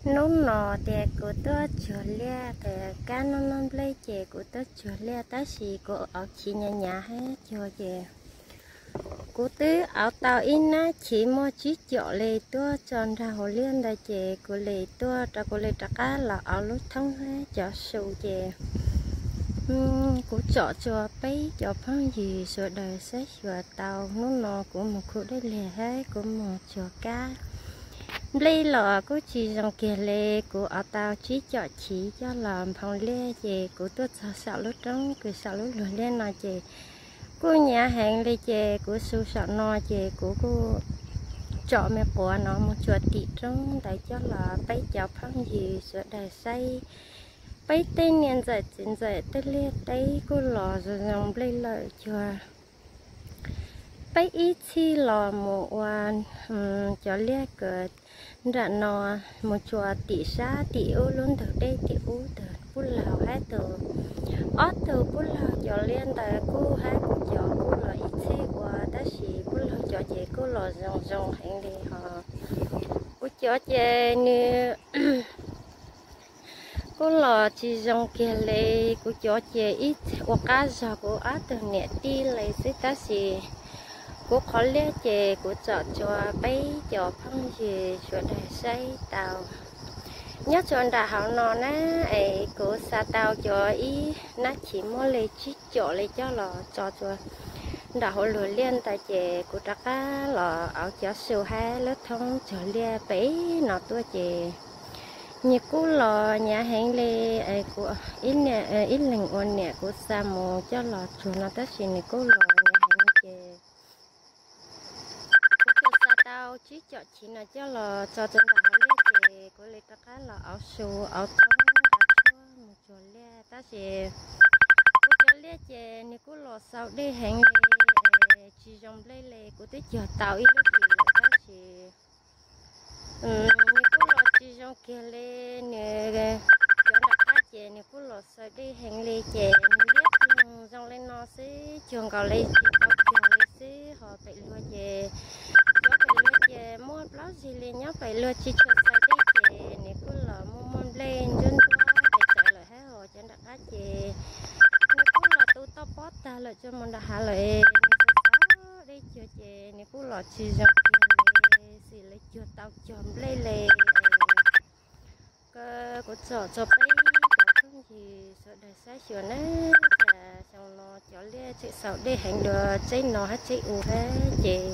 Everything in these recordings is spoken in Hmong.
Hnub no tias kuv tuaj tsuag liaj, kab noj noj nplej ces kuv tuaj tsuag liaj tab sis kuv auv chiv nyav nyav hab cuag ces kuv twb auv tau ib nab chiv muaj tsib com li tuaj tso nrag hauv liaj ntawd ces kuv li tuaj rau kuv li rov qab los auv lub thoob hab cov su ces kuv tsom tsua peb cov phooj ywg sawv daws saib xyuas tau hnub no kuv mus khu dej liag hab kuv mus tsuag kab. Nplej los kuj tsis zoo kiag li, kuv auv tau tsib com chiv coj los nphoo liaj ces kuv tuaj txog saum lub roob kws saum lub luag liaj no ces kuj nyav heev li ces kuv su saum no ces kuv kuj tsom me quav no mus tsuag tim roob ntawd coj los peb cov phooj ywg sawv daws saib. Peb tej niam ntxawm txiv ntxawm tej liaj teb kuj los zoo zoo nplej lawm cuag peb ib txhij los mus ua cov liaj kws nram no mus tsuag tim sab tim ub lub ntug dej tim ub tug puj laug hab tug, ob tug puj laug cov liaj ntawd kuj hab kuv cov kuj los ib txhij ua tab sis puj laug cov ces kuj los zoo zoo heev li hos kuv cov ces nws kuj los tsis zoo kiag li. Kuv cov ces ib ua qab zog kuv ob tug niam tij li xwb tab sis kuv qhov liaj ces kuv tsom tsua peb cov phooj ywg sawv daws saib tau. Nyob tsua nram hauv no na es kuv xa tau cov ib nab chiv muaj li tsib com li coj los tso tsua nram hauv luag liaj ntawd ces kuv rov qab los auv cov su hab lub thoob tsuag liaj peb no tuaj ces nws kuj los nyav heev li. Kuv ib leeg ua niam kuv xa mus coj los tsuag no tab sis nws kuj los nyav heev ces kuv tsuas xa tau tsib com chiv no coj los tso tsua nram hauv liaj ces kuv li rov qab los auv su auv thoob auv tshuaj mus tsuag liaj tab sis kuv cov liaj ces nws kuj los xaus dej heev li, tsis zoo nplej li. Kuv twb cuag tau ib lub hlis lawm tab sis nws kuj los tsis zoo kiag li. Nws cov nram qab ces nws kuj los xaus dej heev li ces nws liab ploog zoo li no xwb cuag nkaus li tsis tau cuag li xwb hos pem luag ces cov pem luag ces muaj plaub zig li nyob pem luag tsis tshua xaus dej ces nws kuj los muaj muaj nplej ntsuab ntsuab pes tsawv lawm hab hos cov nram qab ces nws kuj los tu toj pob tag lawm tsua mus nram hav lawm nws xaus xaus dej cuag ces nws kuj los tsis zoo kiag li, xws lawv cuag tau cog nplej li. Kuv tsom tsua peb cov phooj ywg sawv daws saib xyuas na, cas xyoo no cov liaj tseem xaus dej heev dua tsheb no hab tsheb u hab ces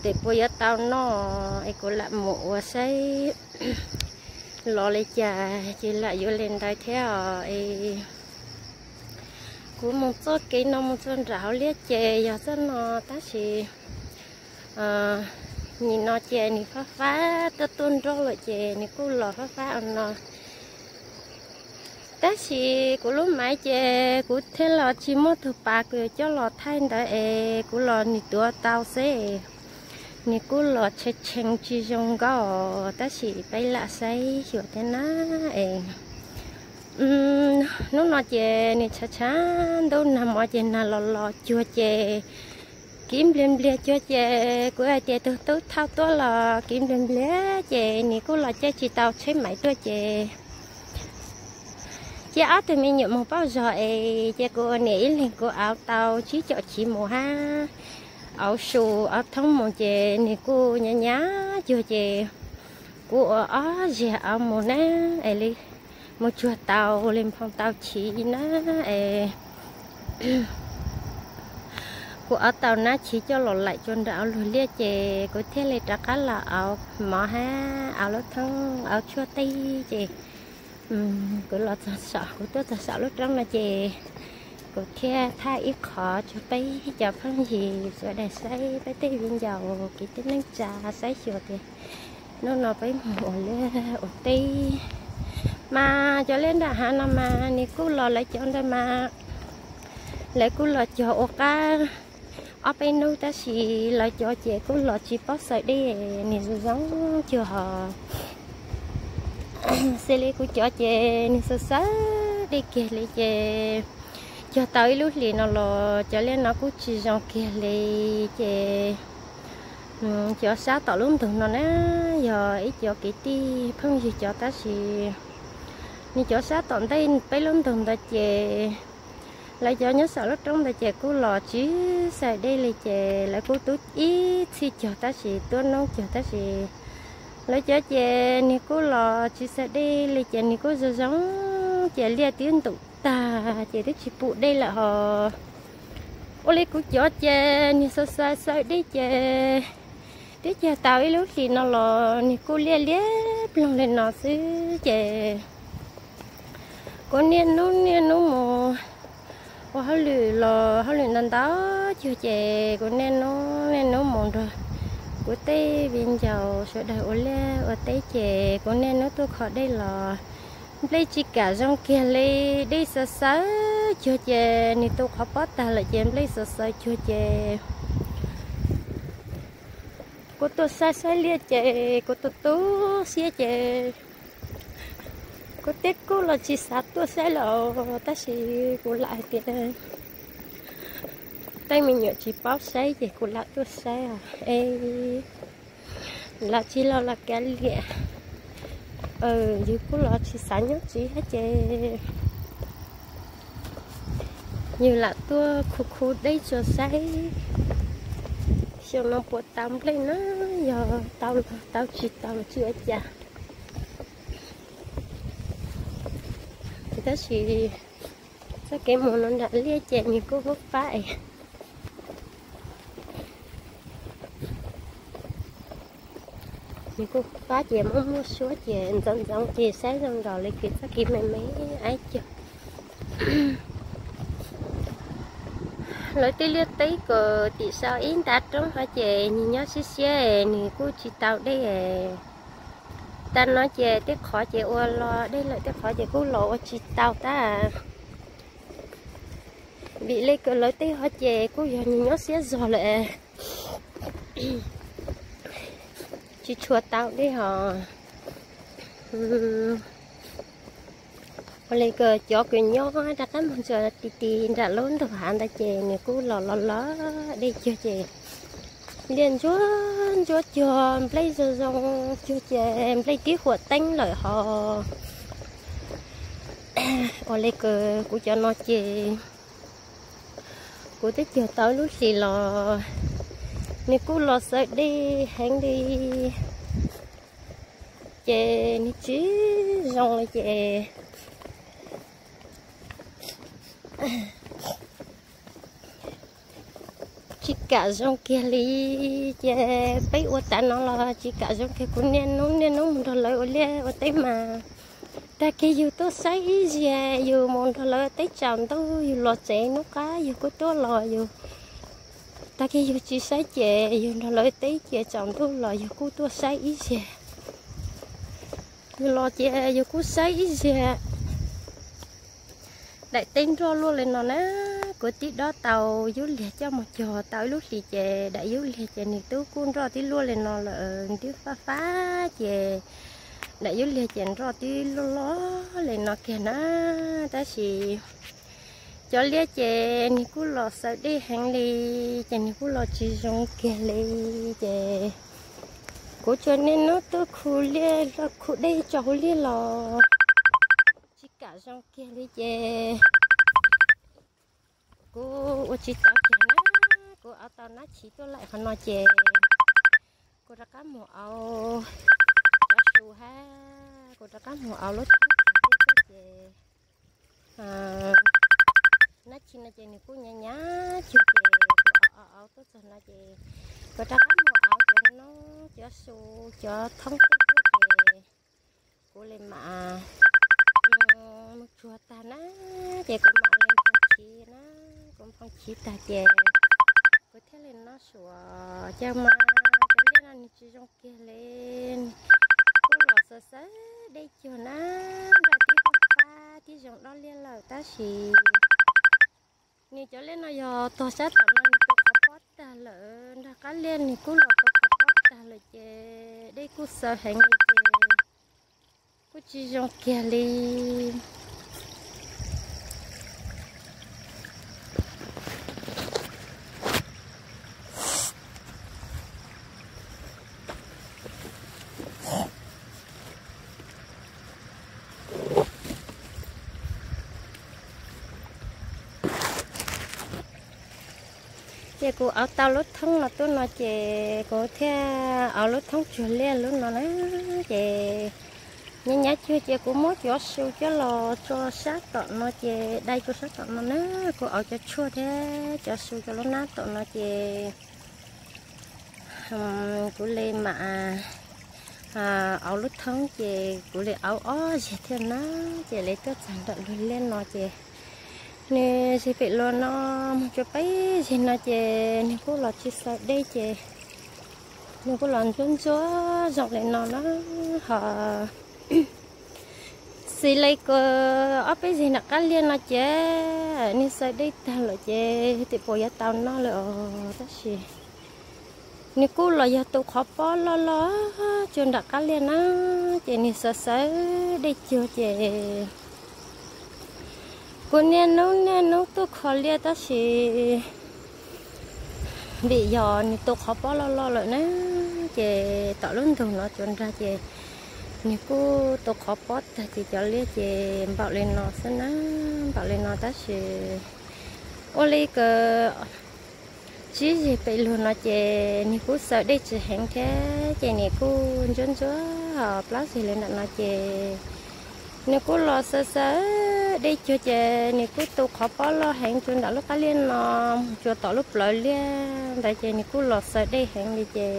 tes puas yuav tau noj es kuv lam mus ua saib los li cas ces lam yuav li ntawd thiab os. Kuv mus txoj kev no mus txog nram hauv liaj ces yog txoj no tab sis nim no ces nws fab fab tuaj tuaj nrog lawm ces nws kuj los fab fab no. Tab sis kuv lub maiv ces kuv thiaj los tsis muaj tug pas kws coj los thaij ntawd es kuv los nws tuav tau xwb. Nws kuj los tshee tshee tsis zoo nkauj tab sis peb lam saib xyuas thiab na es hnub no ces nws tshav tshav ntuj nag hmo ces nag los los cuag ces kiv npliag npliag cuag ces kuv hais tias tug tub thauj tuaj los kiv npliag npliag ces nws kuj los caij tsis tau tsheb maiv tuaj ces cia ob tug me nyuam mus pauj zog es cia kuv ua niam ib leeg kuv auv tau tsib com chiv mus hab auv su auv thoob mus ces nws kuj nyab nyab cuag ces kuv ua ob zeg auv mus na es li mus tsuag tau li nphoo tau chiv na es kuv auv tau nab chiv coj los laim tsua nram auv luag liaj ces kuv thiaj li rov qab los auv mov hab auv lub thoob auv tshuaj teb ces kuv los txog saum, kuv tuaj txog saum lub roob no ces kuv thiaj thaij ib qho tsua peb cov phooj ywg sawv daws saib, peb tej viv ncaus kwv tij neej tsa saib xyuas tias hnub no peb mus ua liaj ua teb mas cov liaj nram hav no mas nws kuj los lawv cov ntawd mas lawv kuj los cog ua qab ob peb hnub tab sis lawv cov ces kuj los tsis paub xaws dej, nws zoo zoo cuag hos xws li kuv cov ces nws xaws xaws dej kiag li ces cog tau ib lub hlis no los cov liaj no kuj tsis zoo kiag li ces cov sab tom lub ntug no na yog ib cov kwv tij phooj ywg cov, tab sis nws cov sab tom ntej peb lub nroog ntawd ces lawv cov nyob saum lub roob ntawd ces kuj los tsis xaws dej li ces lawv kuj tub ib txhij cog tab sis tuab noob cog tab sis lawv cov ces nws kuj los tsis xaws dej li ces nws kuj zoo zoo ces liaj twb ntub tag ces twb tsis pum dej lawm hos. Ua li kuv cov ces nws xaws xaws xaws dej ces twb cog tau ib lub hlis no los nws kuj liaj liab ploog li no xwb ces kuv niaj hnub niaj hnub mus ua hauj lwm los hauj lwm ntau ntau cuag ces kuv niaj hnub niaj hnub mus nrog kuv tej viv ncaus sawv daws ua liaj ua teb ces kuv niaj hnub tuaj kho dej los nplej tsis kam zoo kiag li. Dej xaws xaws cuag ces nws tu qhov pob tag lawm ces nplej xaws xaws cuag ces kuv tuaj saib saib liaj ces kuv tu tu siab ces kuv thiaj kuj los tsis xav tuaj saib lawm tab sis kuv lam hais tias tej me nyuam tsis paub saib ces kuv lam tuaj saib os. Es los tsis los los kav liam, yus kuj los tsis xav nyob tsev thiab ces yus lam tuaj khu khu dej tso saib xyoo no puas tau nplej na, yog tau los tau, tsis tau los tsis ua cas. Tab sis txoj kev mus no nram liaj ces nws kuj pab pab es nws kuj pab ces muaj muaj suab ces ntxoov ntxoov ces saib zoo nkaus li kev txoj kev me me aib cog. Lawv tej liaj teb kom tim sau ib nta roob hov ces nws nyob siab siab es nws kuj tsis tau dej es tag no ces tej qhov ces ua los dej lawm tej qhov ces kuj los ua tsis tau tab. Vim li kom lawv tej hov ces kuj yog nws nyob siab zog lawm, tsis tshua tau dej hos. Ua li kom cov kws nyob rov qab mus ntsuas ti ti nram lub ntug hav ntawd ces nws kuj los los los dej cuag ces liaj ntsuab ntsuab cuag nplej zoo zoo cuag ces nplej tib huam teeb lawm hos. Ua li kom kuv cov no ces kuv twb cog tau lub hlis los nws kuj los xaws dej heev li ces nws tsis zoo li ces tsis kam zoo kiag li. Ces peb ua tas no los tsis kam zoo kiag, kuv niaj hnub niaj hnub mus nrog lawv ua liaj ua teb mas tag kis yus tuaj saib ib zaug, yus mus nrog lawv teb tsaus ntuj, yus los tsev hnub qab yus kuj tuaj los yus, tag kis yus tsis saib ces yus nrog lawv teb ces tsaus ntuj los yus kuj tuaj saib ib zaug, yus los ces yus kuj saib ib zaug. Daim teb nroj luaj li no na, kuv tib dob tau yub liag coj mus cog tau ib lub hlis ces daim yub liag ces nws twb kuj nroj tib luaj li no lawm, twb fab fab ces daim yub liag ces nroj tib loj loj li no kiag na. Tab sis cov liaj ces nws kuj los xaws dej heev li, ces nws kuj los tsis zoo kiag li. Ces kuv tsuas niaj hnub tuaj khu liaj, khu dej tso hauv liaj los tsis kam zoo kiag li ces kuv ua tsis tau kiag na. Kuv auv tau nab chiv tuaj laim qhov no ces kuv rov qab mus auv cov su hab, kuv rov qab mus auv lub tub ces nab chiv no ces nws kuj nyav nyav cuag ces kuv auv auv tuaj txog no ces kuv rov qab mus auv cov noob cov su cov thoob tuaj ces kuv li mam mus tsuag tag na, ces kuv mam li nphoo chiv na, kuv nphoo chiv tag ces kuv thiaj li noj su. Ces mas cov liaj no nws tsis zoo kiag li, kuj los xaws xaws dej cuag na, nroj tib fab fab tib zoo dob liaj lawm tab sis nws cov liaj no yog tog sab tom no nws tu qhov pob tag lawm, nrog qab liaj nws kuj los tu qhov pob tag lawm ces dej kuj xaws heev li ces kuj tsis zoo kiag li. Kuv auv tau lub thoob no tuaj no ces kuv thiaj auv lub thoob tsuag liaj lub no na. Ces nyab nyab cuag ces kuv muab cov su coj los tso sab tom no ces dai tso sab tom no na. Kuv auv cov tshuaj thiab cov su cov lub nab tom no ces kuv li mam auv lub thoob ces kuv li auv ob zeg thiaj na. Ces li tuaj txog nram lub liaj no ces nws zeg pem luag no mus rau peb zeg no ces nws kuj los tsis xaws dej ces nws kuj los ntsuab ntsuab zoo li no na. Ho xws li ko ob peb zeg nram qab liaj no ces nws xaws dej tag lawm ces tim puas yuav tau noj lawm os. Tab sis nws kuj los yog tus qhov pob loj loj cuag nram qab liaj na. Ces nws xaws xaws dej cuag ces kuv niaj hnub niaj hnub tuaj kho liaj tab sis vim yog nws tus qhov pob loj loj lawm na. Ces tom lub ntug no cuag nrag ces nws kuj tus qhov pob tag ces cov liaj ces npaum li no xwb na, npaum li no tab sis ua li ko tsib zeg pem luag no ces nws kuj xaws dej tsis heev thiab ces nws kuj ntsuab ntsuab. Plaub zeg li ntawm no ces nws kuj los xaws xaws dej cuag ces nws kuj tus qhov pob loj heev cuag nram lub qab liaj no, cuag tom lub plawv liaj ntawd ces nws kuj los xaws dej heev li ces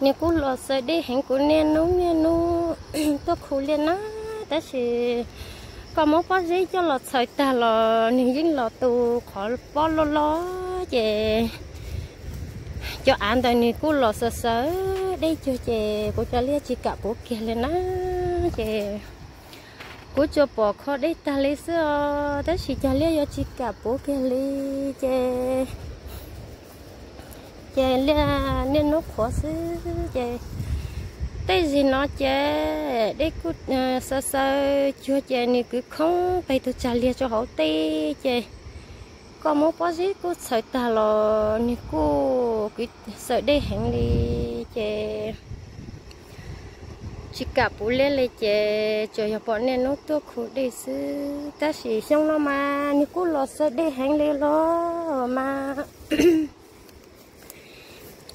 nws kuj los xaws dej heev. Kuv niaj hnub niaj hnub tuaj khu liaj na, tab sis koj muab pob zeb coj los txhaws tag los nws yeej los tus qhov pob loj loj ces cov av ntawd nws kuj los xaws xaws dej cuag ces kuv cov liaj tsis kam puv kiag li na. Ces kuv tsuas pom kho dej tag li xwb os, tab sis cov liaj yuav tsis kam puv kiag li ces ces liaj niaj hnub qhuav xwb ces tej zig no ces dej kuj xaws xaws cuag ces nws kwv khoob pes tus tsag liag rau hauv tej ces koj muab pob zeb kuj txhaws tag los nws kuj kwv xaws dej heev li ces tsis kam puv liaj li ces tsuas yog pom niaj hnub tuaj khu dej xwb. Tab sis xyoo no mas nws kuj los xaws dej heev li los mas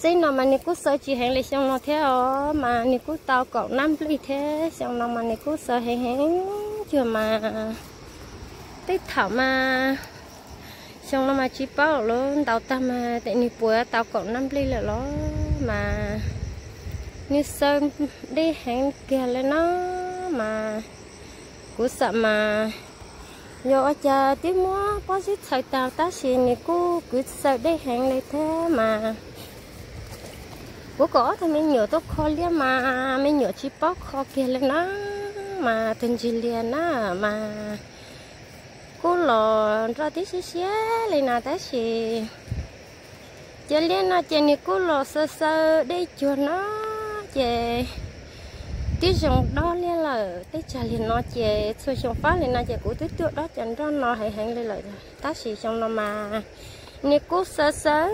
txij no mas nws kuj xaws tsis heev li xyoo no thiab os, mas nws kuj tau kaum nab nplij thiab xyoo no mas nws kuj xaws heev heev cuag mas tej thaum mas xyoo no mas tsis paub lawv ntaus tag mas tes nws puas tau kaum nab nplij lawm los mas nws xaws dej heev kiag li no mas kuv xam mas yog ua cas twb muab pob zeb txhaws tag tab sis nws kuj kwv xaws dej heev li thiab mas kuv kom ob tug me nyuam tuaj kho liaj mas me nyuam tsis paub kho kiag li na mas tus ntsis liag na mas kuj los nroj tib siab siab li na tab sis cov liaj no ces nws kuj los xaws xaws dej cuag no ces twb zoo dob liaj lawm. Tej tsag liag no ces txhua xyoo fab li no ces kuv twb tuaj dob cov nroj no heev heev li lawm tab sis xyoo no mas nws kuj xaws xaws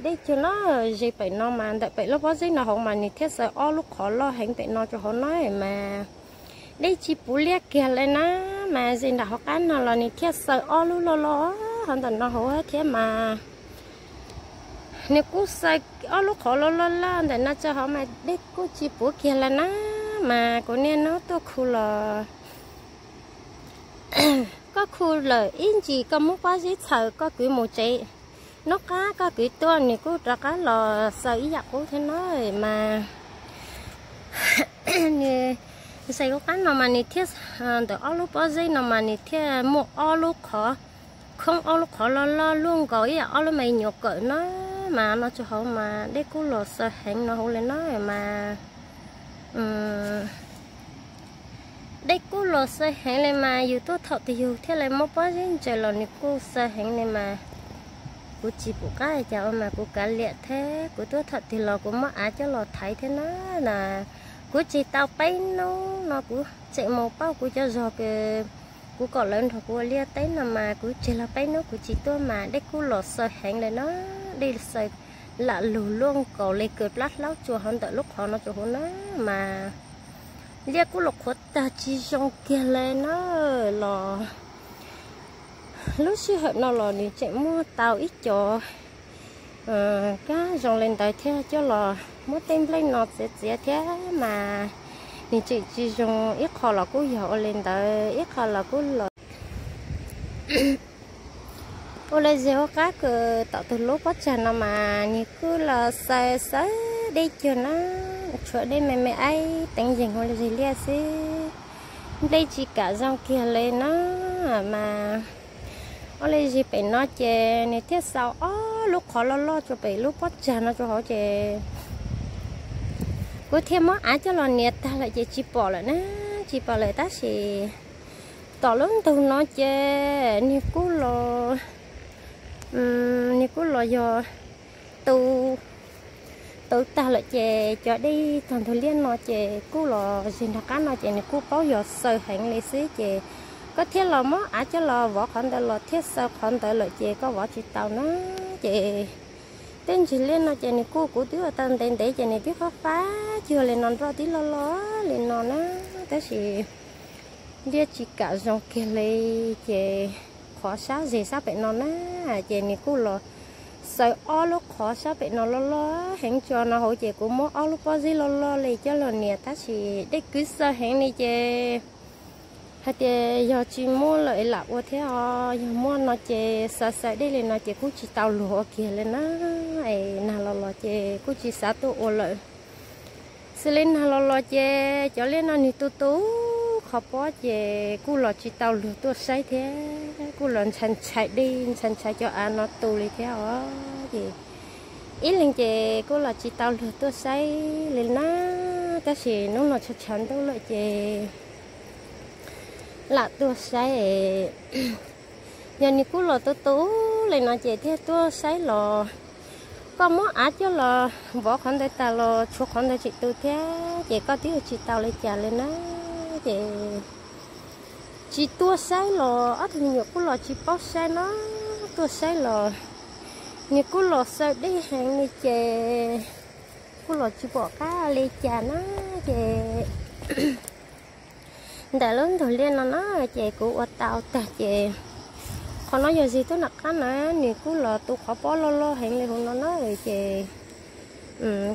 dej cuag no ze pem no mas ntawm pem lub pob zeb no hauv mas nws thiaj xaws ob lub qhov loj heev pem no rau hauv no mas dej tsis puv liaj kiag li na mas ze nram hauv qab no los nws thiaj xaws ob lub loj loj hauv ntawm no hauv thiab mas nws kuj xaws ob lub qhov loj loj loj ntawm no rau hauv mas dej kuj tsis puv kiag li na mas kuv niaj hnub tuaj khu los koj khu lawm ib ntsis koj muab pob zeb txhaws koj kwv mus tsev, hnub qab koj kwv tuaj nws kuj rov qab los xaws ib yam qub thiab na mas nws xaws lub qab no mas nws thiaj ntawm ob lub pob zeb no mas nws thiaj muaj ob lub qhov khoob ob lub qhov loj loj luaj nkaus ib yam ob lub me nyuam kawm na mas no rau hauv mas dej kuj los xaws heev no hauv li na mas dej kuj los xaws heev li mas yus tuaj thaum twg yus thiaj li muab pob zeb ntsaws los nws kuj xaws heev li mas kuv tsis pum qab cas ua mas kuv kav liam thiab kuv tuaj thaum twg los kuv muab av coj los thaiv thiab na na kuv tseg tau peb hnub no kuv tseem mus pauj kuv cov zog kws kuv kom lawv nrog kuv ua liaj teb no mas kuv tseg los peb hnub kuv tsis tuaj mas dej kuj los xaws heev li na, dej xaws lam lug luaj nkaus li kws plab hlaub tsuas hauv ntawm lub qhov no rau hauv na mas liaj kuj los qhuav tag tsis zoo kiag li na los Lub sij hawm no los nws tseem muaj tau ib co kab zoo li ntawd thiab coj los muab tej nplej no txiav txiav thiab mas nws tseem tsis zoo, ib qho los kuj yog ua li ntawd, ib qho los kuj los ua li zis hauv qab kws tom tus lub pob tsag no mas nws kuj los xaws xaws dej cuag na, tshuav dej me me aib teev yees ua li zis liaj xwb, nplej tsis kam zoo kiag li na. Mas ua li zis pem no ces nws thiaj xaws ob lub qhov loj loj rau pem lub pob tsag no rau hauv ces kuv thiaj muab av coj los nias tag lawm ces tsis pom lawm na, tsis pom lawm tab sis tom lub ntug no ces nws kuj los, nws kuj los yog tu, tu tag lawm ces cov dej tog ntug liaj no ces kuj los zis nram qab no ces nws kuj paub yog xaws heev li xwb ces koj thiaj los muab av coj los vov qhov ntawd los thiaj xaws qhov ntawd lawm ces koj vov tsis tau na. Ces tej ntsis liaj no ces nws kuj, kuv twb ua tau ntev ntev ces nws twb fab fab cuag li no nroj tib loj loj li no na, tab sis liaj tsis kam zoo kiag li ces qhov sab zis sab pem no na ces nws kuj los xaws ob lub qhov sab pem no loj loj heev tso no hauv ces kuv muab ob lub pob zeb loj loj li coj los nias tab sis dej kwv xaws heev li ces hais tias yog tsis muaj lawm lam ua thiab os, yog muaj no ces xaws xaws dej li no ces kuj tsis tau luag ua kiag li na. Es nag los los ces kuj tsis xav tuaj ua lawm. Xws li nag los los ces cov liaj no nws tu tu qhov pob ces kuj los tsis tau luag tuaj saib thiab, kuj los ntshai ntshai dej ntshai ntshai cov av no tu li thiab os. Ces ib leeg ces kuj los tsis tau luag tuaj saib li na, tab sis hnub no tshav tshav ntuj lawm ces lam tuaj saib. Yog nws kuj los tu tu li no ces thiaj tuaj saib los koj muab av coj los vov qhov ntawd tas los tshuav qhov ntawd tseem tu thiab ces koj twb yuav tsis tau li cas li na. Ces tsis tuaj saib los ob tug me nyuam kuj los tsis paub saib no, tuaj saib los nws kuj los xaws dej heev li ces kuj los tsis pom qab li cas na. Ces ntawm lub ntug liaj no na ces kuv ua tau tag ces qhov no yog zis tuaj nram qab na, nws kuj los tu qhov pob loj loj heev li hauv no na. Ces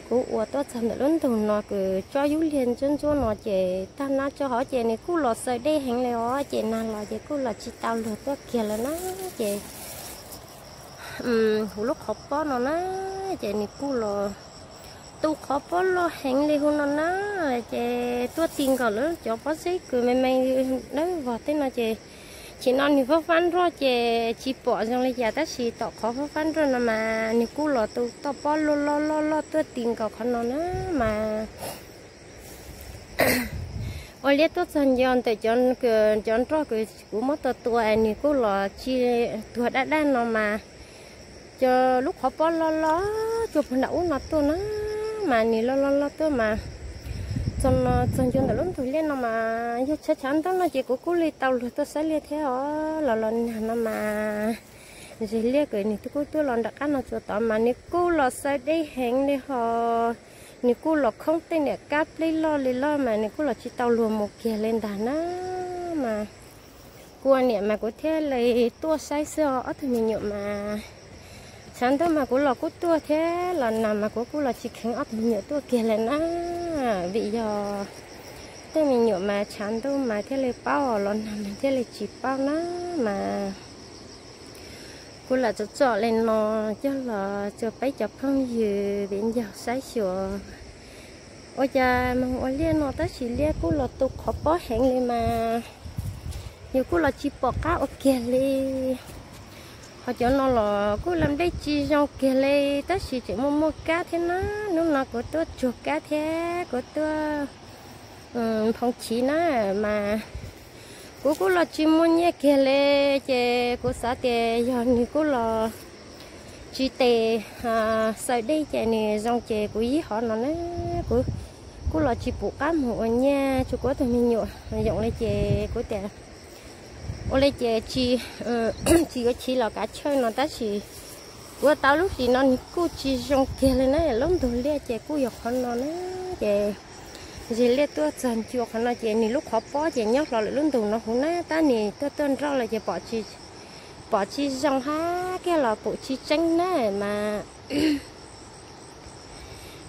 kuv ua tuaj txog ntawm lub ntug no kws tsob yub liag ntsuab ntsuab no ces tag nab tso hov ces nws kuj los xaws dej heev li os ces nag los ces kuj los tsis tau luag tuaj kiag lawm na. Ces huv lub qhov pob no na ces nws kuj los tu qhov pob loj heev li hauv no na. Ces tuaj ti nkaus lawm cov pob zeb kws me me dawb vog tej no ces chim no nws fab fab nroj ces tsis pom zoo li cas tab sis tom qhov fab fab nroj no mas nws kuj los tu toj pob loj loj loj loj tuaj ti nkaus qhov no na. Mas ua liaj tuaj txog nco ntawm cov nroj kws kuv muab tua tua nws kuj los tsis tuag daj daj no mas cov lub qhov pob loj loj cuag puag nram ub no tuaj na, mas nws loj loj loj tuaj mas txog nco ntawm lub ntug liaj no mas yog tshav tshav ntuj no ces kuv kuj li tau luag tuaj saib liaj thiab os. Los los nag no mas zis liaj kws nws kuj tuaj los nram qab no tsuas tod mas nws kuj los xaws dej heev li ho nws kuj los khoob tej niam kab pleb loj li loj mas nws kuj los tsis tau luag mus kiag li ntag na. Mas kuv ua niam mas kuv thiaj li tuaj saib xwb os ob tug me nyuam mas tshav ntuj mas kuv los kuj tuaj thiab los nag mas kuv kuj los tsis kheev ob tug me nyuam tuaj kiag li na. Vim yog tej me nyuam mas tshav ntuj mas thiaj li paub, los nag mas thiaj li tsis paub na. Mas kuv lam tsom tsom li no coj los tso peb cov phooj ywg viv ncaus saib xyuas. Ua cas moog ua liaj no tab sis liaj kuj los tu qhov pob heev li mas yus kuj los tsis pom qab ua kiag li. Ho cov no los kuj lam nplej tsis zoo kiag li tab sis tseem muaj muaj kab thiab na. Hnub no kuv tuaj tsuag kab thiab kuv tuaj nphoo chiv na mas kuv kuj los tsis muaj nyiaj kiag li. Ces kuv xav tias yog nws kuj los tsis tes xaws dej ces nws zoo ces kuv yib hov no na kuv kuj los tsis pum qab moog ua nyiaj tsuas kuv ob tug me nyuam yoom li ces kuv tias ua li ces tsis, tsis yuav chiv los kav chawj no tab sis kuv ua tau lub hlis no nws kuj tsis zoo kiag li na. Lub ntug liaj ces kuj yog qhov no na. Ces zis liaj tuaj txog ncua qhov no ces nws lub qhov pob ces nyob hlo lawm lub ntug no huv na tab nws tuaj tuaj nroj lawm ces pom tsis pom tsis zoo hab kiag los pum tsis tseeb na mas.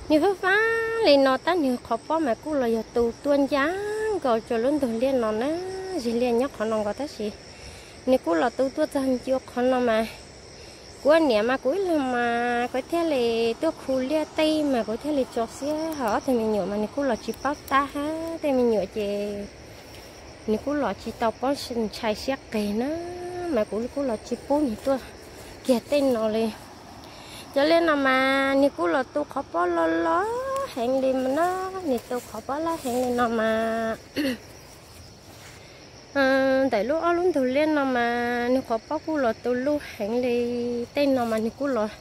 Nwg fab fab le no tab nwg qhov pob mas kuj los yog tu tuaj ncaj nkaus rua lub ntug liaj no na, zig liaj nyob qhov no nkaus tab sis nwg kuj los tu tuaj txog ncua qhov no mas kuv ua niam mas kuv ib leeg mas kuv thiaj li tuaj khu liaj tej mas kuv thiaj li tso siab, ho ob tug me nyuam mas nwg kuj los tsis paub tab hab tej me nyuam ces nwg kuj los tsis tau paub ntshai siab qis na, mas kuv kuj los tsis pub nwg tuaj kiag tej no li. Cov liaj no mas nwg kuj los tu qhov pob loj loj heev li mas na, nwg tu qhov pob loj heev li no mas ntawm lub ob lub ntug liaj no mas nwg qhov pob kuj los tu luj heev li. Tej no mas nwg kuj los,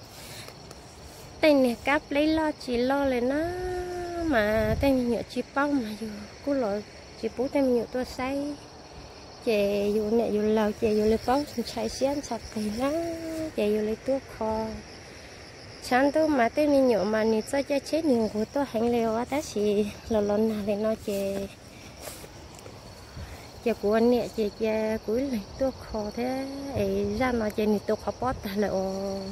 tej niag kab pleb loj tsis loj li na, mas tej me nyuam tsis paub mas yus kuj los tsis pub tej me nyuam tuaj saib, ces yus niam yus laug ces yus li paub ntshai siab ntshai qis na, ces yus li tuaj kho. Tshav ntuj mas tej me nyuam mas nws txoj caij tsheb nws nquag tuaj heev li os, tab sis los los nag li no ces ces kuv ua niam ces cia kuv ib leeg tuaj kho thiab es zaj no ces nws tu qhov pob tag lawm os.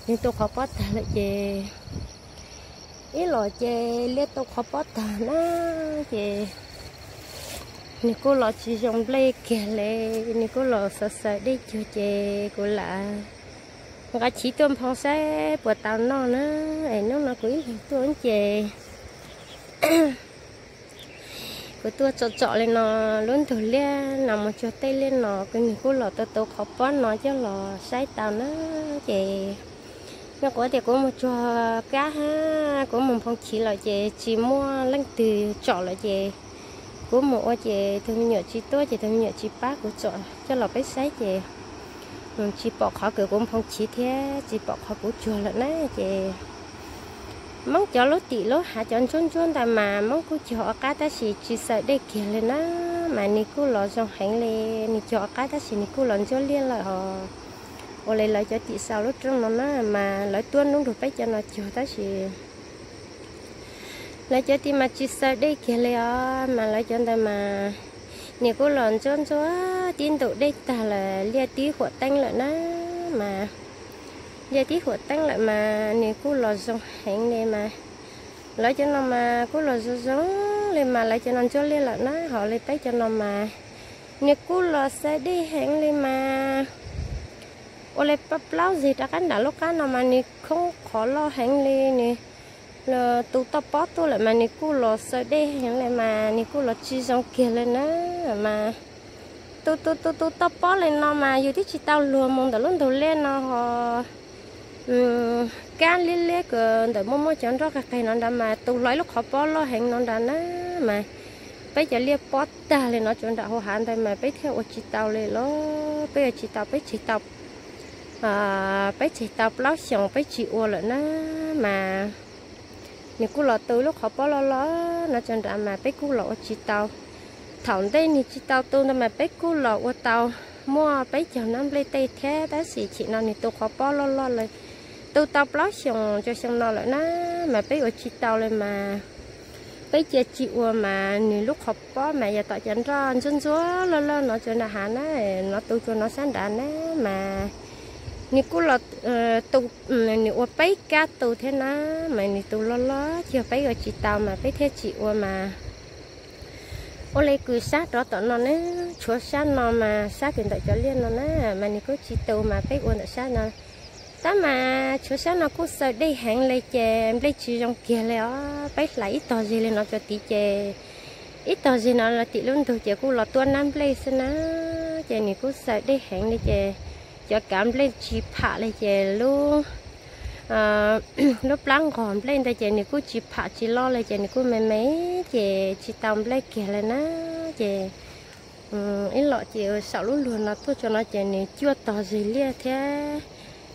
Nws tu qhov pob tag lawm ces ib los ces liaj tu qhov pob tag na, ces nws kuj los tsis zoo nplej kiag li, nws kuj los xaws xaws dej cuag ces kuv lam nqa chiv tuaj nphoo saib puas tau noj na, es hnub no kuv ib leeg tuaj ces kuv tuaj tsom tsom li no, lub ntug liaj no mus tsuag tej liaj no, kuv nws kuj los tau tu qhov pob no coj los saib tau na, ces nws kuv tias kuv mus tsuag kab hab kuv mus nphoo chiv lawm ces tsis muaj leej twg tsom lawm ces kuv mus ua ces tus me nyuam tsis tuaj ces tus me nyuam tsis pab kuv tsom coj los peb saib ces tsis pom qhov kws kuv nphoo chiv thiab tsis pom qhov kuv tsuag lawm na ces Moob cov lub tim lub hav cov ntsuab ntsuab ntawd mas Moob kuj cog ua qab tab sis tsis xaws dej kiag li na, mas nws kuj los zoo heev li, nws cog ua qab tab sis nws kuj los ntsuab liaj lawm hos. Ua li lawv cov tim sau lub rooj no na mas lawv tuab nub nrug peb cov no cog tab sis lawv cov tim mas tsis xaws dej kiag li os, mas lawv cov ntawd mas nws kuj los ntsuab ntsuab tib ntus dej tag lawm liaj tib huam teeb lawm na, mas liaj tib huam teeb lawm mas nws kuj los zoo heev li mas lawv cov no mas kuj los zoo zoo li mas lawv cov no ntsuab liaj lawm na, hos li peb cov no mas nws kuj los xaws dej heev li mas ua li plaub zeg rov qab nram lub qab no mas nws khoob qhov loj heev li, nws tus toj pob tuaj lawm mas nws kuj los xaws dej heev li mas nws kuj los tsis zoo kiag li na, mas tus tus tus tus toj pob li no mas yus twb tsis tau luag mus ntawm lub ntug liaj no hos kab liab liab kws ntawm muaj muaj cov nroj qig qig no nrad mas tus hlo ib lub qhov pob loj heev no nrad na, mas peb cov liaj pob tag li no tsuas nram hauv hav ntawd mas peb thiaj ua tsis tau li los peb ua tsis tau, peb tseg tau, peb tseg tau plaub xyoos peb tsis ua lawm na, mas nws kuj los tu lub qhov pob loj loj no tsuas nrad mas peb kuj los ua tsis tau. Thaum ntej nws tsis tau tu ntawd mas peb kuj los ua tau muaj peb caug nab nplej tej thiab tab sis chim no nws tu qhov pob loj loj li, tu tau plaub xyoos rau xyoo no lawm na, mas peb ua tsis tau li mas peb cia tsis ua mas nws lub qhov pob mas yog tom cov nroj ntsuab ntsuab loj loj no tsuas nrad hav na, no tu tsuas no sab nrad na, mas nws kuj los tu, nws ua peb kab tu thiab na, mas nws tu loj loj cuag peb ua tsis tau mas peb thiaj tsis ua mas ua li kws sab rov tom no na, tshuav sab no mas sab kws ntawm cov liaj no na, mas nws kuj tsis tu mas peb ua ntawm sab no. Tab mas tshuav sab no kuj xaws dej heev li ces nplej tsis zoo kiag li os, peb hlais ib tog zeg li no tsuas tid ces ib tog zeg no los tim lub ntug ces kuj los tuab nab nplej xwb na, ces nws kuj xaws dej heev li ces cov kav nplej tsis pham li ces lub lub plab nqos nplej ntawd ces nws kuj tsis pham tsis loj li ces nws kuj me me ces tsis tau nplej kiag li na, ces ib los ces saum lub luag no tuaj tso no ces nws cuaj tog zeg liaj thiab,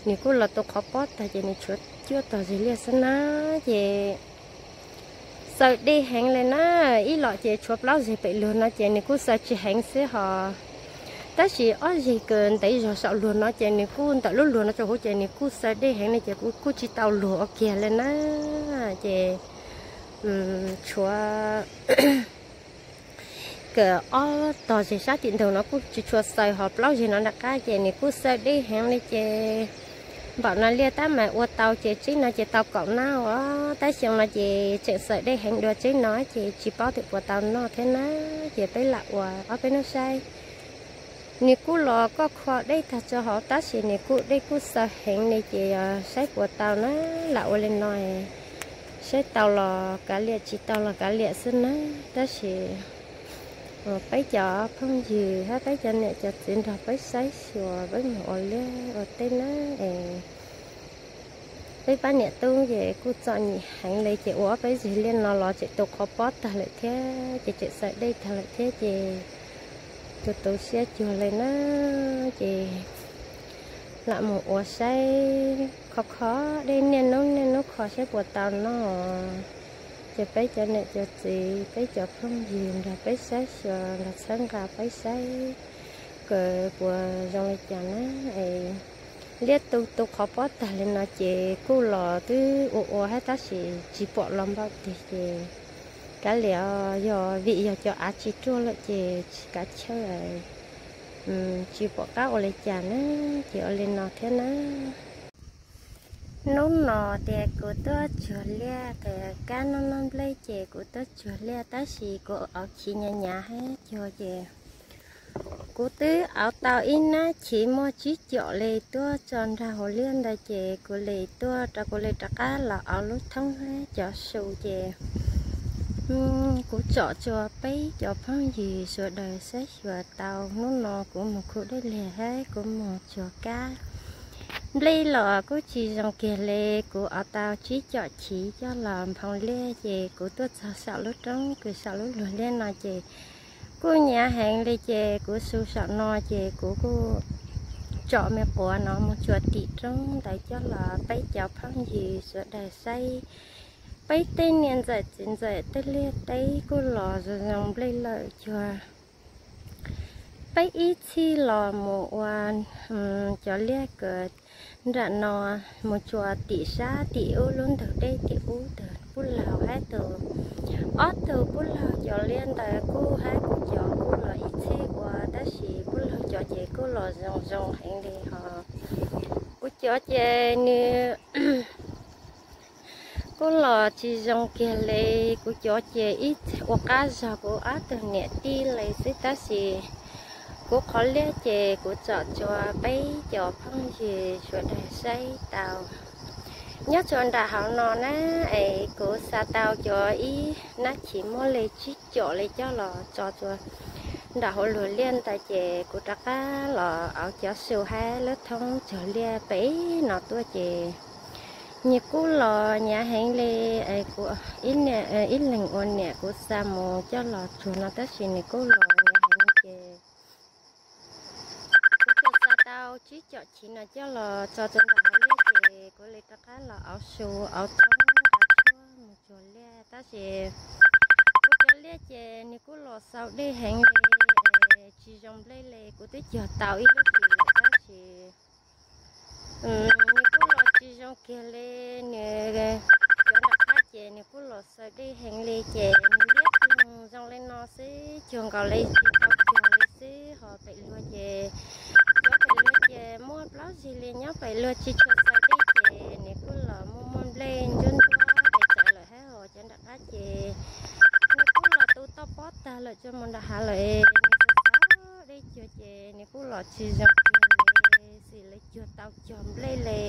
nws kuj los tu qhov pob tag ces nws tshuav cuaj tog zeg liaj xwb na, ces xaws dej heev li na, ib los ces tshuav plaub zeg pem luag no ces nws kuj xaws tsis heev xwb hos, tab sis ob zeg kws ntev zog saum luag no ces nws kuj ntawm lub luag no rau huv ces nws kuj xaws dej heev li ces kuj tsis tau luag ua kiag li na, ces tshuav Kawm ob tog zes sab tim ntug no kuj tsis tshua xaws, ho plaub zeg no nram qab ces nws kuj xaws deb heev li ces npaum no liaj tab mas ua tau ces tseeb no ces tau kaum nab os, tab xyoo no ces tseem xaws deb heev dua tseeb no ces tsis paub tias puas tau noj thiab na. Ces peb lam ua ob peb hnub saib. Nws kuj los koj kho deb tag tso hauv tab sis nws kuj deb kuj xaws heev li ces saib puas tau na. Lam ua li no, saib tau los kav liam, tsis tau los kav liam xwb na. Tab sis peb cov phooj ywg thiab peb cov niam cov txiv nrog peb saib xyuas peb mus ua liaj ua teb na es peb pab niam tub ces kuj txom nyem heev li ces ua ob peb zeg liaj no los tseem tu qhov pob tag lawm thiab ces tseem xaws dej tag lawm thiab ces tu tu siab cuag li na. Ces lam mus ua saib kho kho dej niaj hnub niaj hnub kho saib puas tau noj. Ces peb cov niam cov txiv peb cov phooj ywg nrog peb saib xyuas nrog txhawb nqa peb saib kawm puas zoo li cas na. Es liaj tu tu qhov pob tag li no ces kuj los twb ua ua thiab tab sis tsis pom los npaum twg ces kav liam, yog vim yog cov av tsis ruaj lawm ces tsis kav chawj, tsis pom qab ua li cas na. Ces ua li no thiab na. Hnub no tias kuv tuaj tsuag liaj, kab noj noj nplej ces kuv tuaj tsuag liaj tab sis kuv auv chiv nyav nyav hab cuag ces kuv twb auv tau ib nab chiv muaj tsib com li tuaj tso nrog hauv liaj ntawd ces kuv li tuaj rau kuv li rov qab los auv lub thoob hab cov su ces kuv tsom tsua peb cov phooj ywg sawv daws saib xyuas tau. Hnub no kuv mus khu dej liag hab kuv mus tsuag kab nplej los kuj tsis zoo kiag li. Kuv auv tau tsib com chiv coj los nphoo liaj ces kuv tuaj txog saum lub roob kws saum lub luag liaj no ces kuj nyav heev li ces kuv su saum no ces kuv kuj tsom me quav no mus tsuag tim roob ntawd coj los peb cov phooj ywg sawv daws saib. Peb tej niam ntxawm txiv ntxawm tej liaj teb kuj los zoo zoo nplej lawm cuag peb ib txhij los mus ua cov liaj kws nram no mus tsuag tim sab tim ub lub ntug dej tim ub tug puj laug hab tug, ob tug puj laug cov liaj ntawd kuj hab kuv cov kuj los ib txhij ua tab sis puj laug cov ces kuj los zoo zoo heev li ho kuv cov ces nws kuj los tsis zoo kiag li. Kuv cov ces ib ua qab zog kuv ob tug niam tij li xwb tab sis kuv qhov liaj ces kuv tsom tsua peb cov phooj ywg sawv daws saib tau. Nyob tsua nram hauv no na es kuv xa tau cov ib nab chiv muaj li tsib com li coj los tso tsua nram hauv luag liaj ntawd ces kuv rov qab los auv cov su hab lub thoob tsuag liaj pem no tuaj ces nws kuj los nyav heev li. Kuv ib leeg ua niam kuv xa mus coj los tsuag no tab sis nws kuj los nyav heev ces kuv tsuas xa tau tsib com chiv no coj los tso tsua nram hauv liaj ces kuv li rov qab los auv su auv thoob auv tshuab mus tsuag liaj tab sis kuv cov liaj ces nws kuj los xaus dej heev li, tsis zoo nplej li. Kuv twb cuag tau ib lub hlis lawm tab sis nws kuj los tsis zoo kiag li. Nws cov nram qab ces nws kuj los xaus dej heev li ces nws liab ploog zoo li no xwb cuag nkaus li tsis tau cuag li xwb ho pem luag ces cov pem luag ces muaj plaub zeg li nyob pem luag tsis tshua xaus dej ces nws kuj los muaj muaj nplej ntsuab ntsuab pes tsawv lawm hab ho cov nram qab ces nws kuj los tu toj pob tag lawm tsuas mus nram hav lawm nws tsis xaus dej cuag ces nws kuj los tsis zoo cuag li. Xws li cuag tau cog nplej li.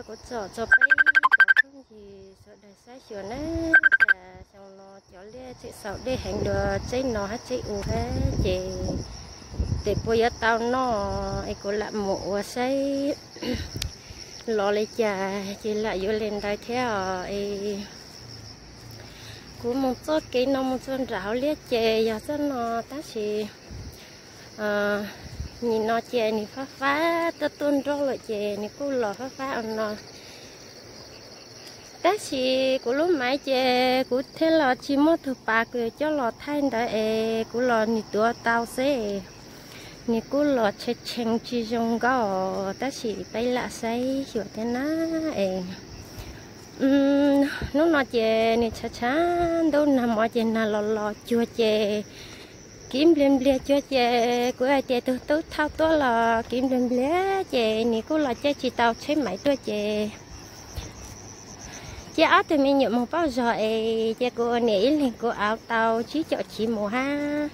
Kuv tsom tsua peb cov phooj ywg sawv daws saib xyuas na, cas xyoo no cov liaj tseem xaus dej heev dua tsev no hab tsev u hab ces tes puas yuav tau noj es kuv lam mus ua saib los li cas ces lam yuav li ntawd thiab os. Kuv mus txoj kev no mus txog nram hauv liaj ces yog txoj no tab sis nim no ces nws fab fab tuaj tuaj nrog lawm ces nws kuj los fab fab no. Tab sis kuv lub maiv ces kuv thiaj los tsis muaj tug pas kws coj los thaij ntawd es kuv los nws tuav tau xwb. Nws kuj los tshee tshee tsis zoo nkauj tab sis peb lam saib xyuas thiab na es Hnub no ces nws tshav tshav ntuj nag hmo ces nag los los cuag ces kiv npliag npliag cuag ces kuv hais tias tus tub thauj tuaj los kiv npliag npliag ces nws kuj los caij tsis tau tsheb maiv tuaj ces cia ob tug me nyuam mus pauj zog es cia kuv ua niam ib leeg kuv auv tau tsib caum chiv mus hab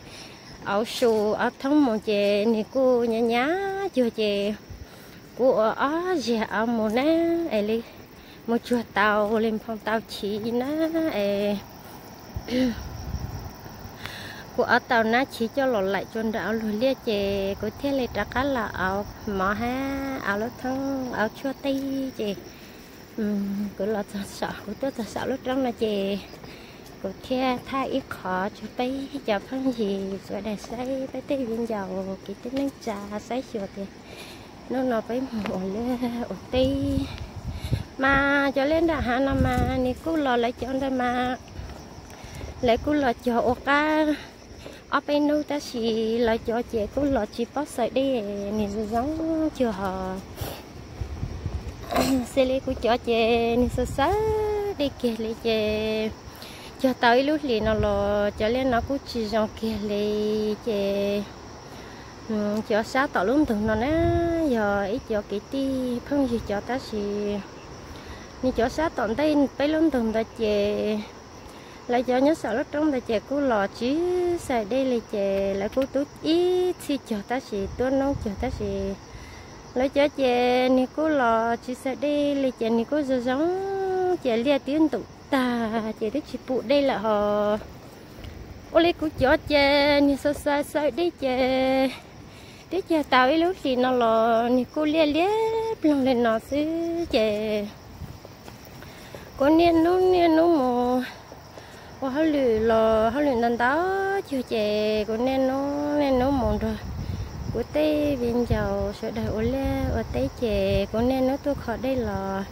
auv su auv thoob mus ces nws kuj nyab nyab cuag ces kuv ua ob zag auv mus na es li mus tsuag tau li nphoo tau chiv na es kuv auv tau nab chiv coj los laim tsuas nram auv luag liaj ces kuv thiaj li rov qab los auv mov hab auv lub thoob auv tshuaj teb ces kuv los txog saum, kuv tuaj txog saum lub roob no ces kuv thiaj thaij ib qho tsuag peb cov phooj ywg sawv daws saib, peb tej viv ncaus kwv tij neej tsa saib xyuas tias hnub no peb mus ua liaj ua teb mas cov liaj nram hav no mas nws kuj los lawv cov ntawd mas lawv kuj los cog ua qab ob peb hnub tab sis lawv cov ces kuj los tsis paub xaws dej, nws zoo zoo cuag hos xws li kuv cov ces nws xaws xaws dej kiag li ces cog tau ib lub hlis no los cov liaj no kuj tsis zoo kiag li ces cov sab tom lub ntug no na yog ib cov kwv tij phooj ywg cov tab sis nws cov sab tom ntej peb lub ntug ntawd ces lawv cov nyob saum lub roob ntawd ces kuj los tsis xaws dej li ces lawv kuj tub ib txhij cog tab sis tuab noob cog tab sis lawv cov ces nws kuj los tsis xaws dej li ces nws kuj zoo zoo ces liaj twb ntub tag ces twb tsis pum dej lawm hos ua li kuv cov ces nws xaws xaws xaws dej ces twb cog tau ib lub hlis no los nws kuj liaj liab ploog li no xwb ces kuv niaj hnub niaj hnub mus ua hauj lwm los hauj lwm ntau ntau cuag ces kuv niaj hnub niaj hnub mus nrog kuv tej viv ncaus sawv daws ua liaj ua teb ces kuv niaj hnub tuaj kho dej los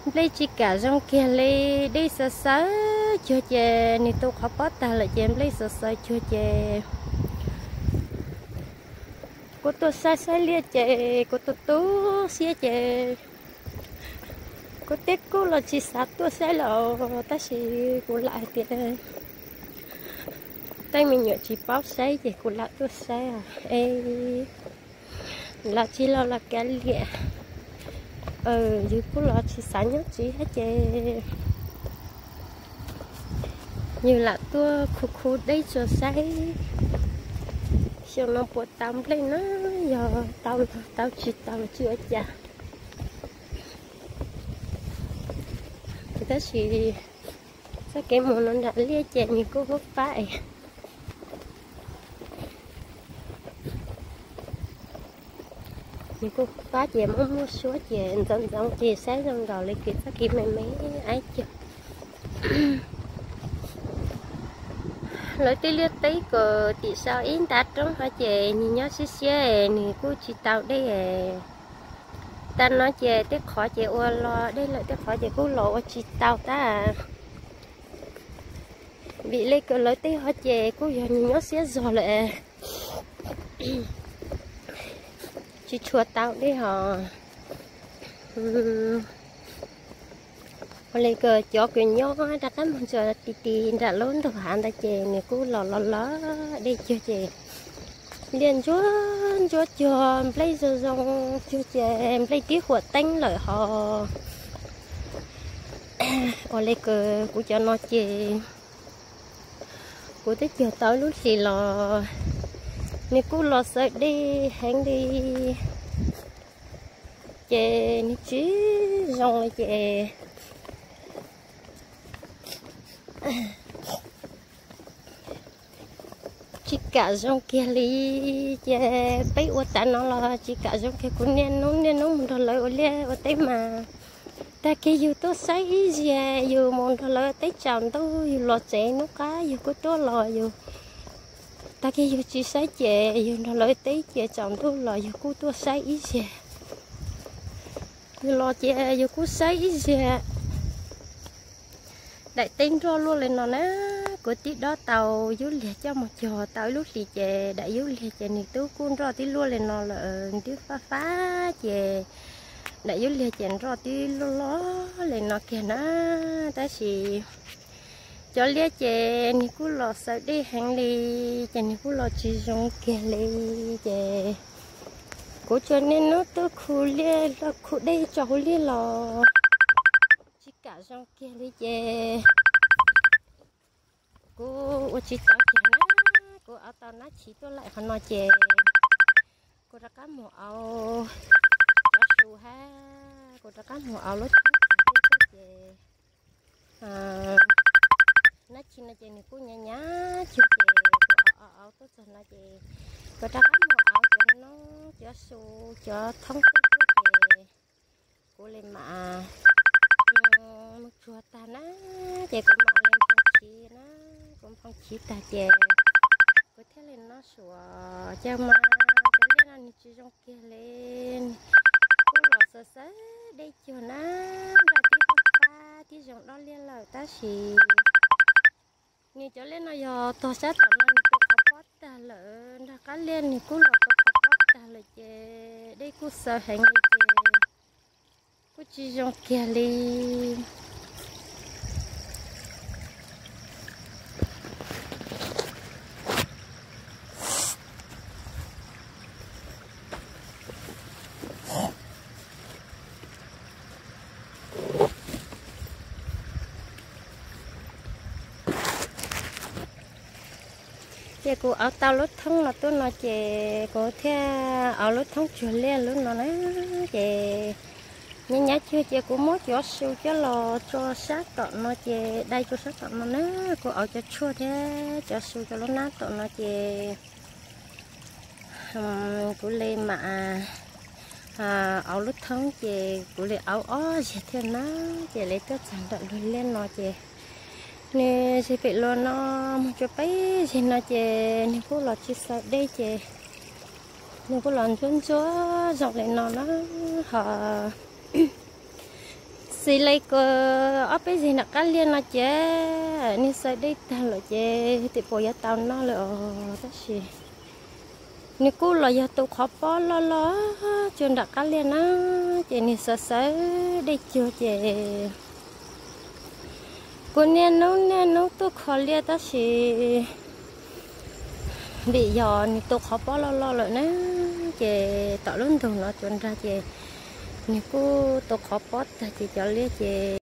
nplej tsis kam zoo kiag li, dej xaws xaws cuag ces nws tu qhov pob tag lawm ces nplej xaws xaws cuag ces kuv tuaj saib saib liaj ces kuv tu tu siab ces kuv twb kuj los tsis xav tuaj saib lawm tab sis kuv lam hais tias tej me nyuam tsis paub saib ces kuv lam tuaj saib es los tsis los los kav liam, yus kuj los tsis xav nyob tsev thiab ces yus lam tuaj khu khu dej tsuas saib xyoo no puas tau nplej na, yog tau los tau tsis tau los tsis ua cas. Tab sis txoj kev mus no nram liaj ces nws kuj pab pab es nws kuj pab ces muaj muaj suab ces ntxoov ntxoov ces saib zoo nkaus li kev txoj kev me me aib cag. Lawv tej liaj teb kom tim sau ib ntav roob hov ces nws nyob siab siab nws kuj tsis tau dej. Tag no ces tej qhov ces ua los dej lawm tej qhov ces kuj los ua tsis tau tab. Vim li kom lawv tej hov ces kuj yog nws nyob siab zog lawm tsis tshua tau dej hos. Ua li kom cov kws nyob rov qab mus ntsuas ti ti nram lub ntug hav ntawd ces nws kuj los los los dej cuag ces liaj ntsuab ntsuab cuag nplej zoo zoo cuag ces nplej tib huam teeb lawm hos. Ua li kom kuv cov no ces kuv twb cuag tau lub hlis los nws kuj los xaws dej heev li ces nws tsis zoo li ces tsis kam zoo kiag li. Ces peb ua tas no los tsis kam zoo kiag, kuv niaj hnub niaj hnub mus nrog lawv ua liaj ua teb mas tag kis yus tuaj saib ib zaug, yus mus nrog lawv teb tsaus ntuj, yus los tsev hnub qab yus kuj tuaj los yus, tag kis yus tsis saib ces yus nrog lawv teb ces tsaus ntuj los yus kuj tuaj saib ib zaug. Yus los ces yus kuj saib ib zaug. Daim teb nroj luaj li no na, kuv tib dob tau yub liag coj mus cog tau ib lub hlis ces daim yub liag ces nws twb kuj nroj tib luaj li no lawm, nws twb fab fab ces Daim yub liag ces nroj tib loj loj li no kiag na, tab sis cov liaj ces nws kuj los xaws dej heev li, ces nws kuj los tsis zoo kiag li. Ces kuv tsuas niaj hnub tuaj khu liaj, khu dej tso hauv liaj los tsis kam zoo kiag li ces kuv ua tsis tau kiag na. Kuv auv tau nab chiv tuaj laim qhov no ces kuv rov qab mus auv cov su hab, kuv rov qab mus auv lub thoob tuaj ces nab chiv no ces nws kuj nyav nyav cuag ces kuv auv auv tuaj txog no ces kuv rov qab mus auv cov noob cov su cov thoob tuaj ces kuv li mam mus tsuag tag na, ces kuv mam li nphoo chiv na, kuv nphoo chiv tag ces kuv thiaj li noj su. Ces mas cov liaj no nws tsis zoo kiag li, kuj los xaws xaws dej cuag na, nraj tib pub pab tib zoo dob liaj lawm tab sis nws cov liaj no yog tog sab tom no nws tu qhov pob tag lawm, nrag qab liaj nws kuj los tu qhov pob tag lawm ces dej kuj xaws heev li ces kuj tsis zoo kiag li. Ces kuv auv tau lub thoob no tuaj no ces kuv thiaj auv lub thoob tsuag liaj lub no na. Ces nyav nyav cuag ces kuv muab cov su coj los tso sab tom no ces dai rau sab tom no na. Kuv auv cov tshuaj thiab cov su rau lub nab tom no ces kuv li mam auv lub thoob ces kuv li auv ob zeg thiaj na. Ces li tuaj txog nram lub liaj no ces nws zeg pem luas no mus tsuas peb zeg no ces nws kuj los tsis xaws dej ces nws kuj los ntsuab ntsuab zoo li no na. Ho xws li kws ob peb zeg nram qab liaj no ces nws xaws dej tag lawm ces tim puas yuav tau noj lawm os, tab sis nws kuj los yog tus qhov pob loj loj cuag nram qab liaj na, ces nws xaws xaws dej cuag ces kuv niaj hnub niaj hnub tuaj kho liaj tab sis vim yog nws tus qhov pob loj loj lawm na, ces tom lub ntug no cuag nrag ces nws kuj tus qhov pob tag ces cov liaj ces